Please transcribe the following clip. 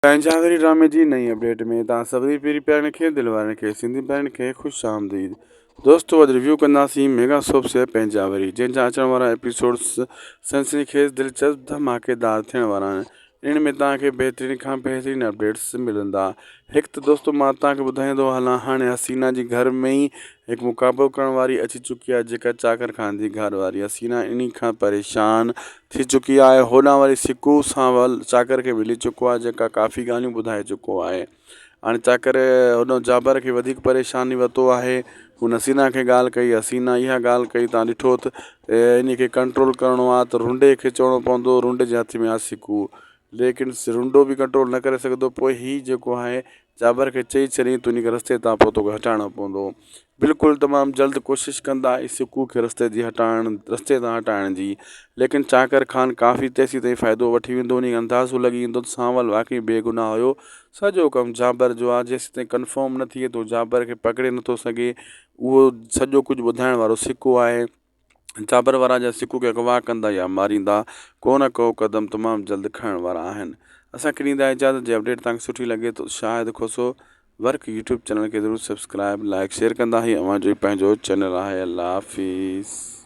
پنهنجا وري ڊرامي جي نئين اپڊيٽ ۾ توهان سڀني پيري پيارن کي دل وارن کي سنڌي ڀائرن کي خوش آمديد دوستو اڄ ريويو ڪنداسين ميگا سوپ سي پنهنجا وري جنهن جا اچڻ وارا ايپيسوڊس سنسني خيز دلچسپ ڌماڪيدار ٿيڻ وارا آهن انهن ۾ توهان کي بهترين کان بهترين اپڊيٽس ملندا هڪ ته دوستو مان توهان کي ٻڌائيندو هلان هاڻي حسينا جي گهر ۾ ئي هڪ مقابلو ڪرڻ واري اچي چڪي آهي جيڪا چاڪر خان جي گهر واري حسينا انهي کان پريشان ٿي چڪي آهي هوڏانهن وري سڪو سانول چاڪر کي ملي چڪو آهي جيڪا ڪافي ڳالهيون ٻڌائي چڪو آهي هاڻي چاڪر هوڏانهن جابر کي وڌيڪ پريشاني ورتو آهي هن حسينا کي ڳالهه ڪئي حسينا اها ڳالهه ڪئي تان ڏٺو ته ان کي ڪنٽرول ڪرڻو آهي ته رنڊي کي چوڻو پوندو رنڊي جي هٿ ۾ آهي سڪو ليڪن رنڊو به ڪنٽرول نه ڪري سگهندو پوء هي جيڪو آهي جابر کي چئي ڇڏيائين تون ان کي رستي تان پوء توکي هٽائڻو پوندو بلڪل تمام جلد ڪوشش ڪندا ۽ سڪو کي رستي جي هٽائڻ رستي تان هٽائڻ جي ليڪن چاڪر خان ڪافي تيسين تائين فائدو وٺي ويندو انهي کي اندازو لڳي ويندو ته سانول واقعي بيگناهه هيو سڄو ڪم جابر جو آهي جيسين تائين ڪنفرم نه ٿئي ٿو جابر کي پڪڙي نٿو سگهي اهو سڄو ڪجهه ٻڌائڻ وارو سڪو آهي جابر وارا جا سڪو کي اغوا ڪندا يا ماريندا ڪو نه ڪو قدم تمام جلد کڻڻ وارا آهن اسان کي ڏيندا اجازت جي اپڊيٽ توهان کي سٺي لڳي ته Shahid Khoso work YouTube channel کي ضرور سبسڪرائب لائڪ شيئر ڪندا هي اوهان جو پنهنجو چينل آهي الله حافظ.